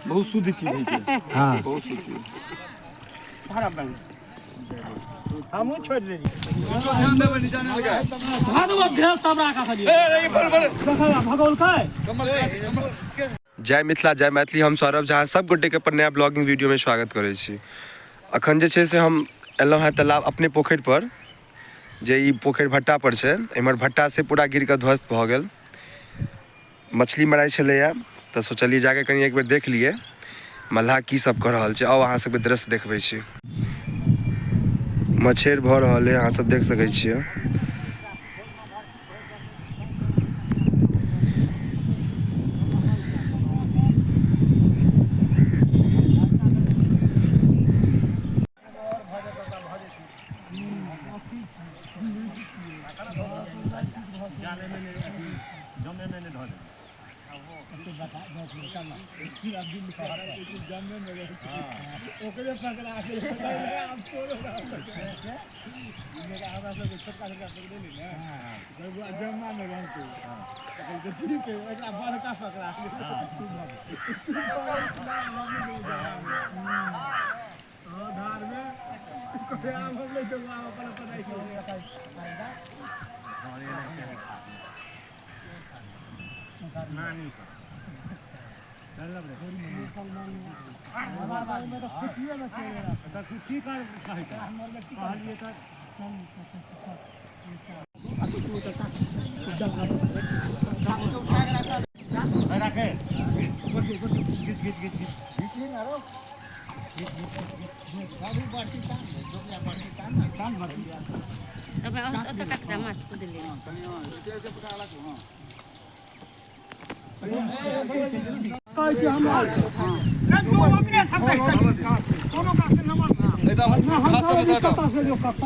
बहुत शुद्ध चीज होइ छै। हाँ। बहुत शुद्ध चीज। हमहूँ छोड़ि देलियै। नीचो ध्यान देबै, नीचा नहि लगाए। ए, ए, बड़, बड़। कमल, कमल। जय मिथिला जय मैथिली। हम सौरभ झा सब गोटे के अपन नया ब्लॉगिंग वीडियो में स्वागत करै छी। अखन जे छै से हम एलहुँ हेँ तालाब अपने पोखरि पर, जे ई पोखरि भट्टा पर छै। एम्हर भट्टा से पूरा गिर कऽ ध्वस्त भऽ गेल। मछली मराइ छलैए तऽ सोचलियै जाके कनि एक बेर देख लियै मल्लाह की सब कऽ रहल छै। आउ अहाँ सबके दृश्य देखबै छी। मछेर भऽ रहल अइ, अहाँ सब देख सकै छियै।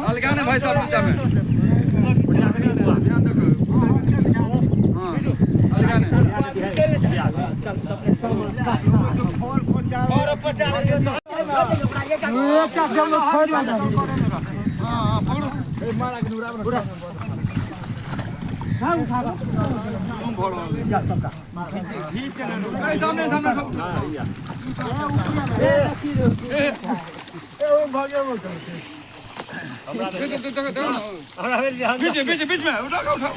अलगा ने भाई साहब, नीचा में ध्यान देखो। हाँ, अलगा ने। हाँ हाँ, पकड़ो। तुम भरो। ए, सामने सामने सब। देखो देखो देखो ना। बीच बीच बीच में उठा उठा।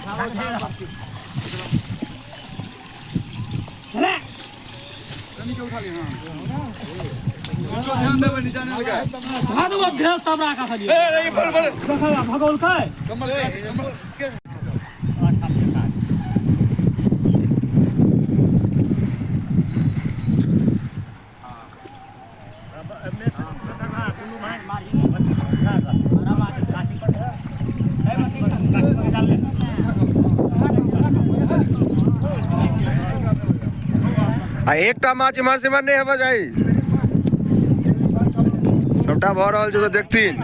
तनी के उठा ली। हाँ, नीचो ध्यान देबै, नीचा नहि लगाए। ए, ए, बड़, बड़। कमल, कमल। आ एकटा माछ इम्हर से इम्हर नहि हेबऽ चाही, सबटा भऽ रहल छै तऽ देखथिन।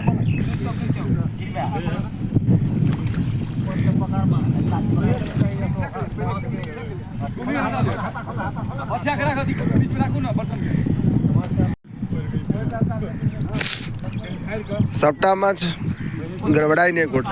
अच्छा के राखो, बीच में राखू ना बर्तन के। सबटा माछ गड़बड़ाइ नहि गोटा।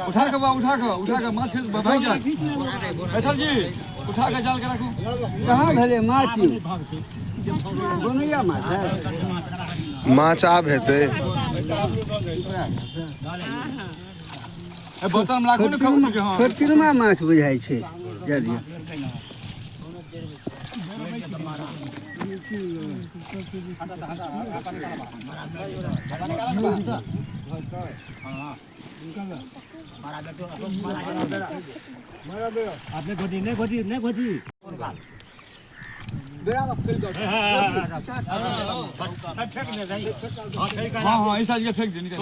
उठा के बा, उठा के, उठा के माछ भाग जा। बैठल जी, उठा के जाल के राखू। कहाँ भेलै माछ? गोनैया माछ है। माछ आब हेतै। ए, बर्तन में राखू ने खाऊ के। हाँ, छोटकिनमा माछ बुझाइ छै। जा दियौ। हाँ हाँ इस साइज के फेंक दे निकाल।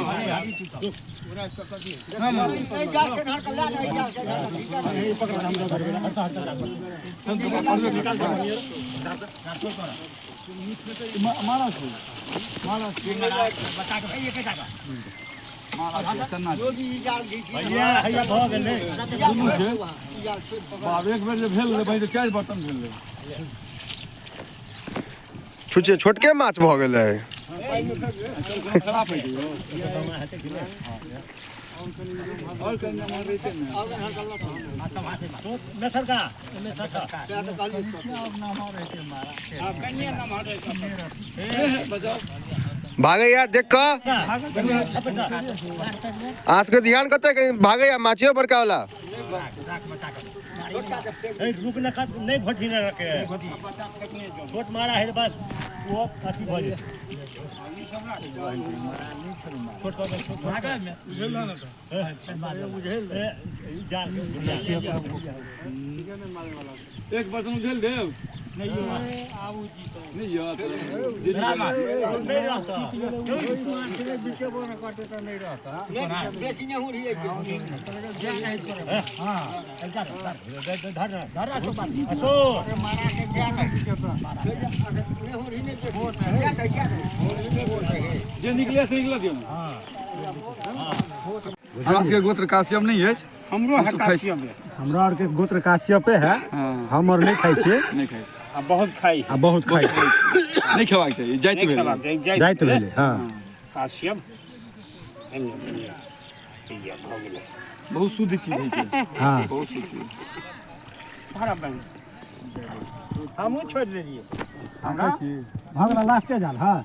बाप एक बेर जे भेल भाई चारि बर्तन भेल। छुचे छोटके माछ भऽ गेलै। खराब होइ छै भागैया देख कऽ अहाँ सबके ध्यान कतऽ कनि भागैया माछियो बड़का वाला। रुक न नहीं घोटी न रखे छोट मारा है बस वो अथी भऽ जेतै। एक बर्तन उझेल देब नहीं जे निकले से निकल दियौ। हमरा सबके गोत्र काश्यप नहीं है। हमरो हमरा आर के गोत्र काश्यपे है। हम और नहीं खाइ छियै। नहीं खाइ आ बहुत खाइ आ बहुत खाइ नहीं खेबाक चाही। जाइत भेलै जाइत भेलै। हां काश्यप बहुत शुद्ध चीज होइ छै। हां बहुत शुद्ध चीज। हमहूँ छोड़ि देलियै। हमरा भगला लास्टे जाल। हां